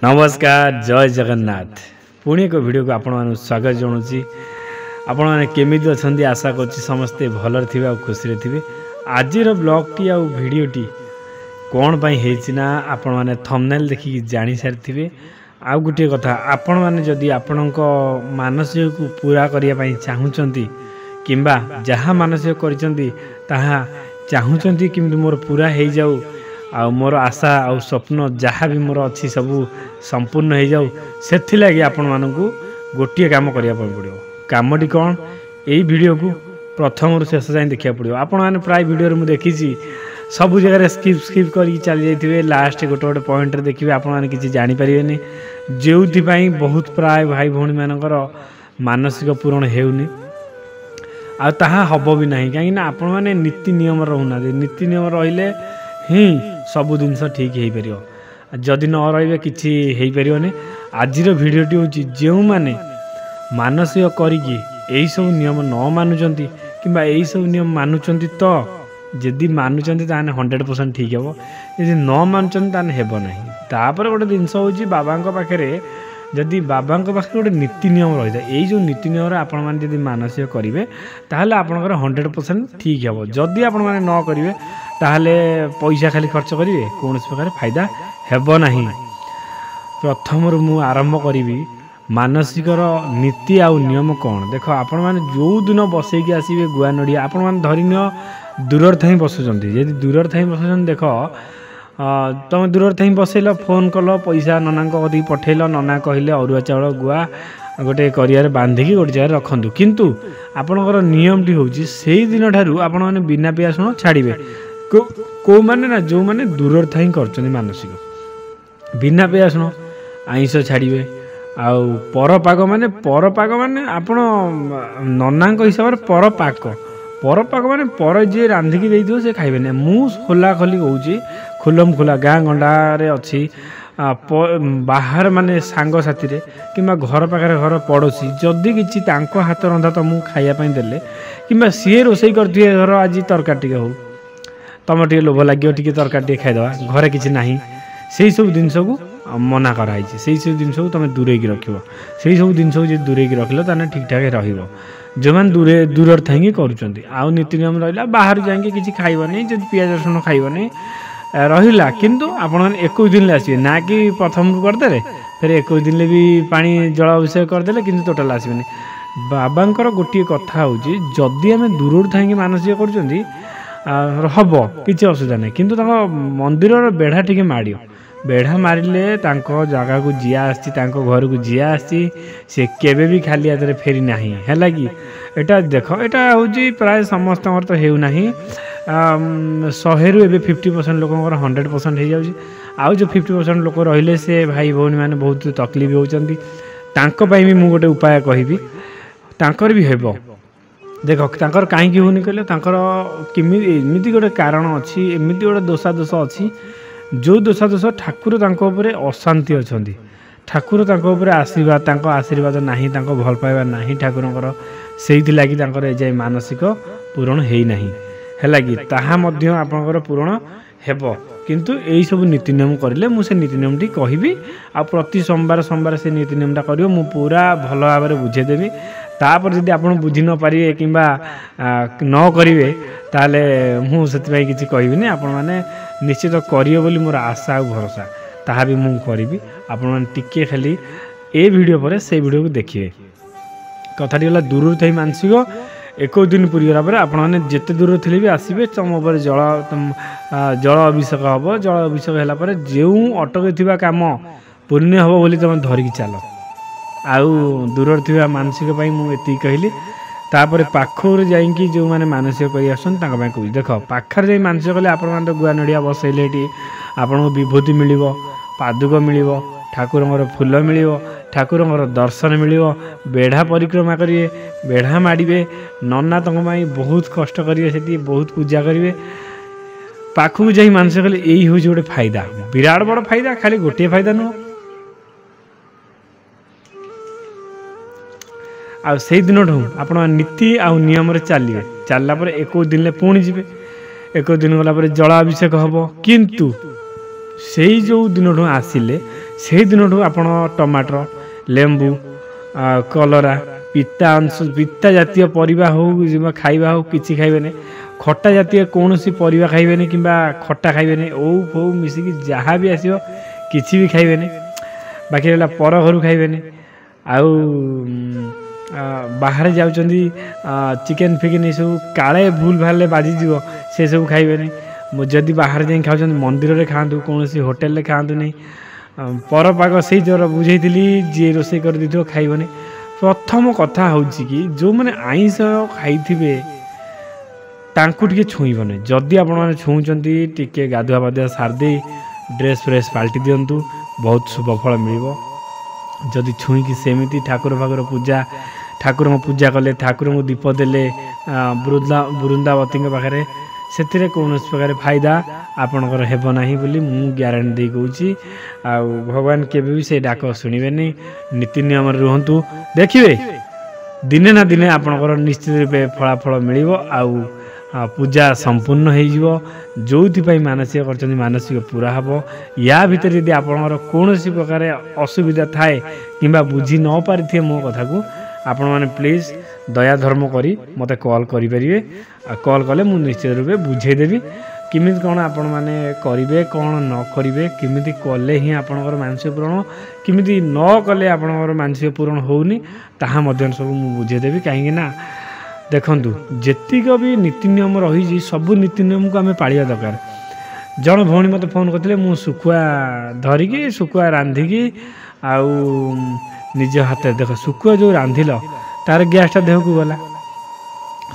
ନମସ୍କାର, ଜୟ ଜଗନ୍ନାଥ। ପୁଣି ଏକ ଭିଡ଼ିଓକୁ ଆପଣମାନଙ୍କୁ ସ୍ୱାଗତ ଜଣାଉଛି। ଆପଣମାନେ କେମିତି ଅଛନ୍ତି? ଆଶା କରୁଛି ସମସ୍ତେ ଭଲରେ ଥିବେ ଆଉ ଖୁସିରେ ଥିବେ। ଆଜିର ବ୍ଲଗ୍ଟି ଆଉ ଭିଡ଼ିଓଟି କ'ଣ ପାଇଁ ହେଇଛି ନା ଆପଣମାନେ ଥମ୍ବନେଲ୍ ଦେଖିକି ଜାଣିସାରିଥିବେ। ଆଉ ଗୋଟିଏ କଥା, ଆପଣମାନେ ଯଦି ଆପଣଙ୍କ ମାନସିକକୁ ପୁରା କରିବା ପାଇଁ ଚାହୁଁଛନ୍ତି କିମ୍ବା ଯାହା ମାନସିକ କରିଛନ୍ତି ତାହା ଚାହୁଁଛନ୍ତି କେମିତି ମୋର ପୁରା ହେଇଯାଉ ଆଉ ମୋର ଆଶା ଆଉ ସ୍ୱପ୍ନ ଯାହା ବି ମୋର ଅଛି ସବୁ ସମ୍ପୂର୍ଣ୍ଣ ହେଇଯାଉ, ସେଥିଲାଗି ଆପଣମାନଙ୍କୁ ଗୋଟିଏ କାମ କରିବା ପାଇଁ ପଡ଼ିବ। କାମଟି କ'ଣ? ଏଇ ଭିଡ଼ିଓକୁ ପ୍ରଥମରୁ ଶେଷ ଯାଏଁ ଦେଖିବାକୁ ପଡ଼ିବ। ଆପଣମାନେ ପ୍ରାୟ ଭିଡ଼ିଓରେ ମୁଁ ଦେଖିଛି ସବୁ ଜାଗାରେ ସ୍କିପ୍ ସ୍କିପ୍ କରିକି ଚାଲି ଯାଇଥିବେ, ଲାଷ୍ଟ ଗୋଟେ ଗୋଟେ ପଏଣ୍ଟରେ ଦେଖିବେ ଆପଣମାନେ କିଛି ଜାଣିପାରିବେନି, ଯେଉଁଥିପାଇଁ ବହୁତ ପ୍ରାୟ ଭାଇ ଭଉଣୀମାନଙ୍କର ମାନସିକ ପୂରଣ ହେଉନି ଆଉ ତାହା ହେବ ବି ନାହିଁ। କାହିଁକିନା ଆପଣମାନେ ନୀତି ନିୟମ ରହୁନାହାନ୍ତି। ନୀତି ନିୟମ ରହିଲେ ହିଁ ସବୁ ଜିନିଷ ଠିକ୍ ହେଇପାରିବ, ଯଦି ନ ରହିବେ କିଛି ହେଇପାରିବନି। ଆଜିର ଭିଡ଼ିଓଟି ହେଉଛି ଯେଉଁମାନେ ମାନସିକ କରିକି ଏଇସବୁ ନିୟମ ନ ମାନୁଛନ୍ତି କିମ୍ବା ଏଇସବୁ ନିୟମ ମାନୁଛନ୍ତି, ତ ଯଦି ମାନୁଛନ୍ତି ତାହେଲେ 100% ଠିକ୍ ହେବ, ଯଦି ନ ମାନୁଛନ୍ତି ତାହେଲେ ହେବ ନାହିଁ। ତାପରେ ଗୋଟେ ଜିନିଷ ହେଉଛି, ବାବାଙ୍କ ପାଖରେ ଯଦି ବାବାଙ୍କ ପାଖରେ ଗୋଟେ ନୀତି ନିୟମ ରହିଥାଏ, ଏଇ ଯେଉଁ ନୀତି ନିୟମରେ ଆପଣମାନେ ଯଦି ମାନସିକ କରିବେ ତାହେଲେ ଆପଣଙ୍କର 100% ଠିକ୍ ହେବ। ଯଦି ଆପଣମାନେ ନ କରିବେ ତାହେଲେ ପଇସା ଖାଲି ଖର୍ଚ୍ଚ କରିବେ, କୌଣସି ପ୍ରକାର ଫାଇଦା ହେବ ନାହିଁ। ପ୍ରଥମରୁ ମୁଁ ଆରମ୍ଭ କରିବି ମାନସିକର ନୀତି ଆଉ ନିୟମ କ'ଣ। ଦେଖ, ଆପଣମାନେ ଯେଉଁଦିନ ବସେଇକି ଆସିବେ ଗୁଆ ନଡ଼ିଆ, ଆପଣମାନେ ଧରିନିଅ ଦୂରରେ ଥାଇ ବସୁଛନ୍ତି, ଯଦି ଦୂରରେ ଥାଇ ବସୁଛନ୍ତି, ଦେଖ ତୁମେ ଦୂରରେ ଥାଇ ବସେଇଲ, ଫୋନ୍ କଲ, ପଇସା ନନାଙ୍କ କତିକି ପଠେଇଲ, ନନା କହିଲେ ଅରୁଆ ଚାଉଳ ଗୁଆ ଗୋଟେ କରିଆରେ ବାନ୍ଧିକି ଗୋଟେ ଜାଗାରେ ରଖନ୍ତୁ। କିନ୍ତୁ ଆପଣଙ୍କର ନିୟମଟି ହେଉଛି ସେଇ ଦିନଠାରୁ ଆପଣମାନେ ବିନା ପିଆଜ ରସୁଣ ଛାଡ଼ିବେ। କେଉଁମାନେ ନା ଯେଉଁମାନେ ଦୂରରେ ଥାଇ କରୁଛନ୍ତି ମାନସିକ, ବିନା ପିଆଜ ରସୁଣ ଆଇଁଷ ଛାଡ଼ିବେ। ଆଉ ପରପାଗ ମାନେ, ପରପାଗ ମାନେ ଆପଣ ନନାଙ୍କ ହିସାବରେ ପରପାକ, ପରପାକ ମାନେ ପର ଯିଏ ରାନ୍ଧିକି ଦେଇଥିବ ସେ ଖାଇବେନି। ମୁଁ ଖୋଲା ଖୋଲି କହୁଛି, ଖୁଲମ ଖୋଲା ଗାଁ ଗଣ୍ଡାରେ ଅଛି, ବାହାର ମାନେ ସାଙ୍ଗସାଥିରେ କିମ୍ବା ଘର ପାଖରେ ଘର ପଡ଼ୋଶୀ ଯଦି କିଛି ତାଙ୍କ ହାତ ରନ୍ଧା ତୁମକୁ ଖାଇବା ପାଇଁ ଦେଲେ କିମ୍ବା ସିଏ ରୋଷେଇ କରିଥିବେ, ଧର ଆଜି ତରକାରୀ ଟିକେ ହଉ, ତୁମର ଟିକେ ଲୋଭ ଲାଗିବ ଟିକେ ତରକାରୀ ଟିକେ ଖାଇଦେବା, ଘରେ କିଛି ନାହିଁ, ସେଇ ସବୁ ଜିନିଷକୁ ମନା କରାହେଇଛି। ସେଇ ସବୁ ଜିନିଷକୁ ତୁମେ ଦୂରେଇକି ରଖିବ। ସେଇ ସବୁ ଜିନିଷକୁ ଯଦି ଦୂରେଇକି ରଖିଲ ତାହେଲେ ଠିକ୍ଠାକ୍ ରହିବ, ଯେଉଁମାନେ ଦୂରେ ଦୂରରେ ଥାଇକି କରୁଛନ୍ତି। ଆଉ ନୀତି ନିୟମ ରହିଲା, ବାହାରୁ ଯାଇକି କିଛି ଖାଇବନି, ଯଦି ପିଆଜ ରସୁଣ ଖାଇବନି ରହିଲା। କିନ୍ତୁ ଆପଣମାନେ 21 ଦିନରେ ଆସିବେ, ନା କି ପ୍ରଥମରୁ କରିଦେଲେ ଫେରେ 21 ଦିନରେ ବି ପାଣି ଜଳ ଅଭିଷେକ କରିଦେଲେ କିନ୍ତୁ ଟୋଟାଲ୍ ଆସିବେନି। ବାବାଙ୍କର ଗୋଟିଏ କଥା ହେଉଛି, ଯଦି ଆମେ ଦୂରରୁ ଥାଇକି ମାନସିକ କରୁଛନ୍ତି ହେବ, କିଛି ଅସୁବିଧା ନାହିଁ, କିନ୍ତୁ ତାଙ୍କ ମନ୍ଦିରର ବେଢ଼ା ଟିକେ ମାଡ଼ିବ। ବେଢ଼ା ମାରିଲେ ତାଙ୍କ ଜାଗାକୁ ଯିଏ ଆସିଛି, ତାଙ୍କ ଘରକୁ ଯିଏ ଆସିଛି, ସେ କେବେ ବି ଖାଲି ହାତରେ ଫେରି ନାହିଁ। ହେଲା କି? ଏଇଟା ଦେଖ, ଏଇଟା ହେଉଛି ପ୍ରାୟ ସମସ୍ତଙ୍କର ତ ହେଉନାହିଁ, 100ରୁ ଏବେ 50% ଲୋକଙ୍କର 100% ହେଇଯାଉଛି। ଆଉ ଯେଉଁ 50% ଲୋକ ରହିଲେ ସେ ଭାଇ ଭଉଣୀମାନେ ବହୁତ ତକଲିଫ ହେଉଛନ୍ତି, ତାଙ୍କ ପାଇଁ ବି ମୁଁ ଗୋଟେ ଉପାୟ କହିବି, ତାଙ୍କର ବି ହେବ। ଦେଖ, ତାଙ୍କର କାହିଁକି ହେଉନି କହିଲେ, ତାଙ୍କର କେମିତି ଏମିତି ଗୋଟେ କାରଣ ଅଛି, ଏମିତି ଗୋଟେ ଦୋଷାଦୋଷ ଅଛି, ଯେଉଁ ଦୋଷାଦୋଷ ଠାକୁର ତାଙ୍କ ଉପରେ ଅଶାନ୍ତି ଅଛନ୍ତି, ଠାକୁର ତାଙ୍କ ଉପରେ ଆଶୀର୍ବାଦ, ତାଙ୍କ ଆଶୀର୍ବାଦ ନାହିଁ, ତାଙ୍କ ଭଲ ପାଇବା ନାହିଁ ଠାକୁରଙ୍କର, ସେଇଥିଲାଗି ତାଙ୍କର ଏଯାଏଁ ମାନସିକ ପୂରଣ ହେଇନାହିଁ। ହେଲା କି? ତାହା ମଧ୍ୟ ଆପଣଙ୍କର ପୂରଣ ହେବ, କିନ୍ତୁ ଏଇସବୁ ନୀତି ନିୟମ କରିଲେ। ମୁଁ ସେ ନୀତି ନିୟମଟି କହିବି ଆଉ ପ୍ରତି ସୋମବାର ସୋମବାର ସେ ନୀତି ନିୟମଟା କରିବ, ମୁଁ ପୁରା ଭଲ ଭାବରେ ବୁଝେଇଦେବି। ତାପରେ ଯଦି ଆପଣ ବୁଝି ନ ପାରିବେ କିମ୍ବା ନ କରିବେ ତାହେଲେ ମୁଁ ସେଥିପାଇଁ କିଛି କହିବିନି। ଆପଣମାନେ ନିଶ୍ଚିତ କରିବେ ବୋଲି ମୋର ଆଶା ଆଉ ଭରସା, ତାହା ବି ମୁଁ କରିବି। ଆପଣମାନେ ଟିକିଏ ଖାଲି ଏ ଭିଡ଼ିଓ ପରେ ସେଇ ଭିଡ଼ିଓକୁ ଦେଖିବେ। କଥାଟି ହେଲା, ଦୂରରୁ ଥାଇ ମାନସିକ 21 ଦିନ ପୁରିଗଲା ପରେ ଆପଣମାନେ ଯେତେ ଦୂରରେ ଥିଲେ ବି ଆସିବେ, ତୁମ ଉପରେ ଜଳ ଜଳ ଅଭିଷେକ ହେବ। ଜଳ ଅଭିଷେକ ହେଲା ପରେ ଯେଉଁ ଅଟକି ଥିବା କାମ ପୂର୍ଣ୍ଣ ହେବ ବୋଲି ତୁମେ ଧରିକି ଚାଲ। ଆଉ ଦୂରରେ ଥିବା ମାନସିକ ପାଇଁ ମୁଁ ଏତିକି କହିଲି। ତାପରେ ପାଖରୁ ଯାଇକି ଯେଉଁମାନେ ମାନସିକ କରି ଆସୁଛନ୍ତି ତାଙ୍କ ପାଇଁ କହୁଛି। ଦେଖ, ପାଖରେ ଯାଇ ମାନସିକ କଲେ ଆପଣମାନେ ତ ଗୁଆ ନଡ଼ିଆ ବସେଇଲେ ଏଠି ଆପଣଙ୍କୁ ବିଭୂତି ମିଳିବ, ପାଦୁକ ମିଳିବ, ଠାକୁରଙ୍କର ଫୁଲ ମିଳିବ, ଠାକୁରଙ୍କର ଦର୍ଶନ ମିଳିବ, ବେଢ଼ା ପରିକ୍ରମା କରିବେ, ବେଢ଼ା ମାଡ଼ିବେ, ନନା ତମ ପାଇଁ ବହୁତ କଷ୍ଟ କରିବେ, ସେଠି ବହୁତ ପୂଜା କରିବେ। ପାଖକୁ ଯାଇ ମାନସିକ କଲେ ଏଇ ହେଉଛି ଗୋଟେ ଫାଇଦା, ବିରାଟ ବଡ଼ ଫାଇଦା, ଖାଲି ଗୋଟିଏ ଫାଇଦା ନୁହଁ। ଆଉ ସେଇ ଦିନଠୁ ଆପଣ ନୀତି ଆଉ ନିୟମରେ ଚାଲିବେ। ଚାଲିଲା ପରେ 21 ଦିନରେ ପୁଣି ଯିବେ, 21 ଦିନ ଗଲା ପରେ ଜଳାଭିଷେକ ହେବ। କିନ୍ତୁ ସେଇ ଯେଉଁ ଦିନଠୁ ଆସିଲେ ସେଇ ଦିନଠୁ ଆପଣ ଟମାଟର, ଲେମ୍ବୁ, କଲରା, ପିତା ଅଂଶ, ପିତା ଜାତୀୟ ପରିବା ହେଉ କିମ୍ବା ଖାଇବା ହେଉ କିଛି ଖାଇବେନି। ଖଟା ଜାତୀୟ କୌଣସି ପରିବା ଖାଇବେନି କିମ୍ବା ଖଟା ଖାଇବେନି। ଓଉ ଫୋଉ ମିଶିକି ଯାହା ବି ଆସିବ କିଛି ବି ଖାଇବେନି। ବାକି ରହିଲା ପର ଘରୁ ଖାଇବେନି। ଆଉ ବାହାରେ ଯାଉଛନ୍ତି, ଚିକେନ୍ ଫିକେନ୍ ଏସବୁ କାଳେ ଭୁଲ ଭାଲରେ ବାଜିଯିବ, ସେସବୁ ଖାଇବେନି। ଯଦି ବାହାରେ ଯାଇ ଖାଉଛନ୍ତି, ମନ୍ଦିରରେ ଖାଆନ୍ତୁ, କୌଣସି ହୋଟେଲରେ ଖାଆନ୍ତୁନି। ପରପାଗ ସେଇ ଜର ବୁଝେଇଥିଲି, ଯିଏ ରୋଷେଇ କରିଦେଇଥିବ ଖାଇବନି। ପ୍ରଥମ କଥା ହେଉଛି କି ଯେଉଁମାନେ ଆଇଁଷ ଖାଇଥିବେ ତାଙ୍କୁ ଟିକେ ଛୁଇଁବନି। ଯଦି ଆପଣମାନେ ଛୁଉଁଛନ୍ତି, ଟିକେ ଗାଧୁଆ ପାଧୁଆ ସାରିଦେଇ ଡ୍ରେସ୍ ଫ୍ରେସ୍ ପାଲଟି ଦିଅନ୍ତୁ, ବହୁତ ଶୁଭ ଫଳ ମିଳିବ। ଯଦି ଛୁଇଁକି ସେମିତି ଠାକୁର ଫାକୁର ପୂଜା, ଠାକୁରଙ୍କୁ ପୂଜା କଲେ, ଠାକୁରଙ୍କୁ ଦୀପ ଦେଲେ ବୃନ୍ଦାବତୀଙ୍କ ପାଖରେ, ସେଥିରେ କୌଣସି ପ୍ରକାର ଫାଇଦା ଆପଣଙ୍କର ହେବ ନାହିଁ ବୋଲି ମୁଁ ଗ୍ୟାରେଣ୍ଟି ଦେଇ କହୁଛି। ଆଉ ଭଗବାନ କେବେ ବି ସେ ଡାକ ଶୁଣିବେନି। ନୀତି ନିୟମରେ ରୁହନ୍ତୁ, ଦେଖିବେ ଦିନେ ନା ଦିନେ ଆପଣଙ୍କର ନିଶ୍ଚିତ ରୂପେ ଫଳାଫଳ ମିଳିବ ଆଉ ପୂଜା ସମ୍ପୂର୍ଣ୍ଣ ହେଇଯିବ। ଯେଉଁଥିପାଇଁ ମାନସିକ କରିଛନ୍ତି, ମାନସିକ ପୁରା ହେବ। ୟା ଭିତରେ ଯଦି ଆପଣଙ୍କର କୌଣସି ପ୍ରକାର ଅସୁବିଧା ଥାଏ କିମ୍ବା ବୁଝି ନ ପାରିଥିବେ ମୋ କଥାକୁ, ଆପଣମାନେ ପ୍ଲିଜ୍ ଦୟା ଧର୍ମ କରି ମୋତେ କଲ୍ କରିପାରିବେ। ଆଉ କଲ୍ କଲେ ମୁଁ ନିଶ୍ଚିତ ରୂପେ ବୁଝେଇଦେବି କେମିତି କ'ଣ ଆପଣମାନେ କରିବେ, କ'ଣ ନ କରିବେ, କେମିତି କଲେ ହିଁ ଆପଣଙ୍କର ମାନସିକ ପୂରଣ, କେମିତି ନ କଲେ ଆପଣଙ୍କର ମାନସିକ ପୂରଣ ହେଉନି, ତାହା ମଧ୍ୟ ସବୁ ମୁଁ ବୁଝେଇଦେବି। କାହିଁକି ନା ଦେଖନ୍ତୁ, ଯେତିକ ବି ନୀତି ନିୟମ ରହିଛି ସବୁ ନୀତି ନିୟମକୁ ଆମେ ପାଳିବା ଦରକାର। ଜଣେ ଭଉଣୀ ମୋତେ ଫୋନ୍ କରିଥିଲେ, ମୁଁ ଶୁଖୁଆ ଧରିକି ଶୁଖୁଆ ରାନ୍ଧିକି ଆଉ ନିଜ ହାତରେ, ଦେଖ, ଶୁଖୁଆ ଯେଉଁ ରାନ୍ଧିଲ ତାର ଗ୍ୟାସ୍ଟା ଦେହକୁ ଗଲା,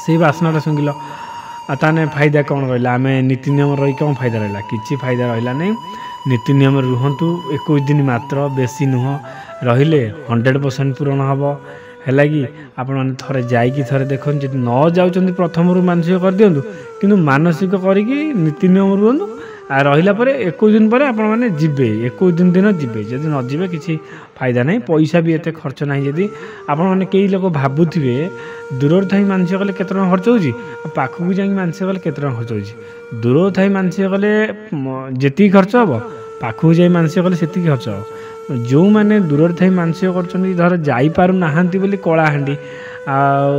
ସେଇ ବାସ୍ନାଟା ଶୁଙ୍ଘିଲ, ଆଉ ତାହେଲେ ଫାଇଦା କ'ଣ ରହିଲା? ଆମେ ନୀତି ନିୟମ ରହି କ'ଣ ଫାଇଦା ରହିଲା? କିଛି ଫାଇଦା ରହିଲା ନାହିଁ। ନୀତି ନିୟମରେ ରୁହନ୍ତୁ 21 ଦିନ ମାତ୍ର, ବେଶୀ ନୁହଁ, ରହିଲେ 100% ପୂରଣ ହେବ। ହେଲା କି ଆପଣମାନେ ଥରେ ଯାଇକି ଥରେ ଦେଖନ୍ତୁ। ଯଦି ନ ଯାଉଛନ୍ତି, ପ୍ରଥମରୁ ମାନସିକ କରିଦିଅନ୍ତୁ, କିନ୍ତୁ ମାନସିକ କରିକି ନୀତି ନିୟମ ରୁହନ୍ତୁ। ଆଉ ରହିଲା ପରେ 21 ଦିନ ପରେ ଆପଣମାନେ ଯିବେ, 21 ଦିନ ଦିନ ଯିବେ। ଯଦି ନ ଯିବେ କିଛି ଫାଇଦା ନାହିଁ, ପଇସା ବି ଏତେ ଖର୍ଚ୍ଚ ନାହିଁ। ଯଦି ଆପଣମାନେ କେହି ଲୋକ ଭାବୁଥିବେ ଦୂରରେ ଥାଇ ମାନସିକ କଲେ କେତେ ଟଙ୍କା ଖର୍ଚ୍ଚ ହେଉଛି ଆଉ ପାଖକୁ ଯାଇକି ମାନସିକ କଲେ କେତେ ଟଙ୍କା ଖର୍ଚ୍ଚ ହେଉଛି, ଦୂରରେ ଥାଇ ମାନସିକ କଲେ ଯେତିକି ଖର୍ଚ୍ଚ ହେବ, ପାଖକୁ ଯାଇ ମାନସିକ କଲେ ସେତିକି ଖର୍ଚ୍ଚ ହେବ। ଯେଉଁମାନେ ଦୂରରେ ଥାଇ ମାନସିକ କରୁଛନ୍ତି, ଧର ଯାଇପାରୁନାହାନ୍ତି ବୋଲି କଳାହାଣ୍ଡି ଆଉ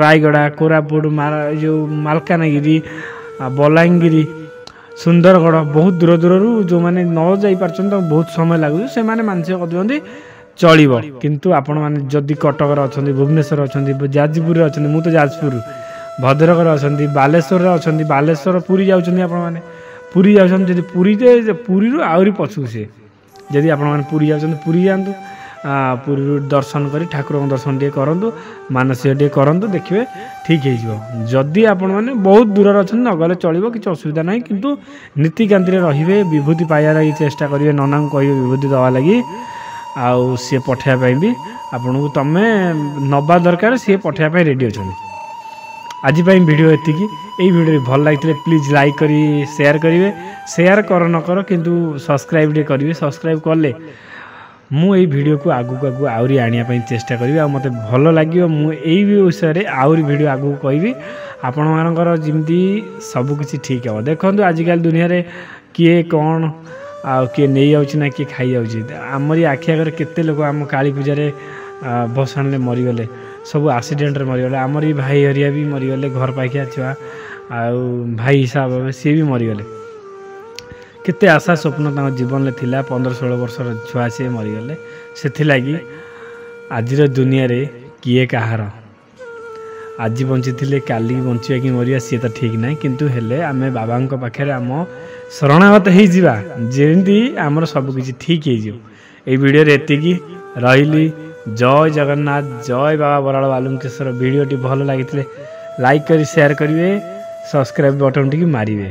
ରାୟଗଡ଼ା, କୋରାପୁଟ, ଏ ଯେଉଁ ମାଲକାନଗିରି, ବଲାଙ୍ଗୀର, ସୁନ୍ଦରଗଡ଼, ବହୁତ ଦୂର ଦୂରରୁ ଯେଉଁମାନେ ନ ଯାଇପାରୁଛନ୍ତି, ତାଙ୍କୁ ବହୁତ ସମୟ ଲାଗୁଛି, ସେମାନେ ମାନସିକ କରିଦିଅନ୍ତି, ଚଳିବ। କିନ୍ତୁ ଆପଣମାନେ ଯଦି କଟକରେ ଅଛନ୍ତି, ଭୁବନେଶ୍ୱର ଅଛନ୍ତି, ଯାଜପୁରରେ ଅଛନ୍ତି, ମୁଁ ତ ଯାଜପୁର, ଭଦ୍ରକରେ ଅଛନ୍ତି, ବାଲେଶ୍ୱରରେ ଅଛନ୍ତି, ବାଲେଶ୍ୱର ପୁରୀ ଯାଉଛନ୍ତି, ଆପଣମାନେ ପୁରୀ ଯାଉଛନ୍ତି ଯଦି ପୁରୀରେ, ପୁରୀରୁ ଆହୁରି ପଛକୁ ସିଏ, ଯଦି ଆପଣମାନେ ପୁରୀ ଯାଉଛନ୍ତି ପୁରୀ ଯାଆନ୍ତୁ। ପୁରୀରୁ ଦର୍ଶନ କରି ଠାକୁରଙ୍କ ଦର୍ଶନ ଟିକେ କରନ୍ତୁ, ମାନସିକ ଟିକେ କରନ୍ତୁ, ଦେଖିବେ ଠିକ୍ ହେଇଯିବ। ଯଦି ଆପଣମାନେ ବହୁତ ଦୂରରେ ଅଛନ୍ତି, ନଗଲେ ଚଳିବ, କିଛି ଅସୁବିଧା ନାହିଁ। କିନ୍ତୁ ନୀତିକାନ୍ତିରେ ରହିବେ, ବିଭୂତି ପାଇବା ଲାଗି ଚେଷ୍ଟା କରିବେ, ନନାଙ୍କୁ କହିବେ ବିଭୂତି ଦେବା ଲାଗି, ଆଉ ସିଏ ପଠାଇବା ପାଇଁ ବି ଆପଣଙ୍କୁ ତୁମେ ନେବା ଦରକାର, ସିଏ ପଠାଇବା ପାଇଁ ରେଡ଼ି ଅଛନ୍ତି। ଆଜି ପାଇଁ ଭିଡ଼ିଓ ଏତିକି। ଏଇ ଭିଡ଼ିଓ ଭଲ ଲାଗିଥିଲେ ପ୍ଲିଜ୍ ଲାଇକ୍ କରି ସେୟାର କରିବେ। ସେୟାର କର ନ କର, କିନ୍ତୁ ସବସ୍କ୍ରାଇବ୍ ଟିକେ କରିବେ। ସବସ୍କ୍ରାଇବ୍ କଲେ ମୁଁ ଏଇ ଭିଡ଼ିଓକୁ ଆଗକୁ ଆଗକୁ ଆହୁରି ଆଣିବା ପାଇଁ ଚେଷ୍ଟା କରିବି ଆଉ ମୋତେ ଭଲ ଲାଗିବ। ମୁଁ ଏଇ ବିଷୟରେ ଆହୁରି ଭିଡ଼ିଓ ଆଗକୁ କହିବି, ଆପଣମାନଙ୍କର ଯେମିତି ସବୁକିଛି ଠିକ୍ ହେବ। ଦେଖନ୍ତୁ, ଆଜିକାଲି ଦୁନିଆରେ କିଏ କ'ଣ ଆଉ କିଏ ନେଇଯାଉଛି ନା କିଏ ଖାଇଯାଉଛି। ଆମରି ଆଖି ଆଗରେ କେତେ ଲୋକ ଆମ କାଳୀ ପୂଜାରେ ଭସାଣିରେ ମରିଗଲେ, ସବୁ ଆକ୍ସିଡେଣ୍ଟରେ ମରିଗଲେ। ଆମରି ଭାଇ ହରିଆ ବି ମରିଗଲେ, ଘର ପାଖିଆ ଛୁଆ ଆଉ ଭାଇ ହିସାବ ହେବେ, ସିଏ ବି ମରିଗଲେ। କେତେ ଆଶା ସ୍ୱପ୍ନ ତାଙ୍କ ଜୀବନରେ ଥିଲା, 15 16 ବର୍ଷର ଛୁଆ ସିଏ ମରିଗଲେ। ସେଥିଲାଗି ଆଜିର ଦୁନିଆରେ କିଏ କାହାର, ଆଜି ବଞ୍ଚିଥିଲେ କାଲି ବଞ୍ଚିବା କି ମରିବା ସିଏ ତ ଠିକ୍ ନାହିଁ। କିନ୍ତୁ ହେଲେ ଆମେ ବାବାଙ୍କ ପାଖରେ ଆମ ଶରଣାଗତ ହେଇଯିବା, ଯେମିତି ଆମର ସବୁକିଛି ଠିକ୍ ହେଇଯିବ। ଏଇ ଭିଡ଼ିଓରେ ଏତିକି ରହିଲି। ଜୟ ଜଗନ୍ନାଥ, ଜୟ ବାବା ବରାଳ ବାଲୁଙ୍କେଶ୍ୱର। ଭିଡ଼ିଓଟି ଭଲ ଲାଗିଥିଲେ ଲାଇକ୍ କରି ସେୟାର କରିବେ, ସବସ୍କ୍ରାଇବ୍ ବଟନ୍ ଟିକେ ମାରିବେ।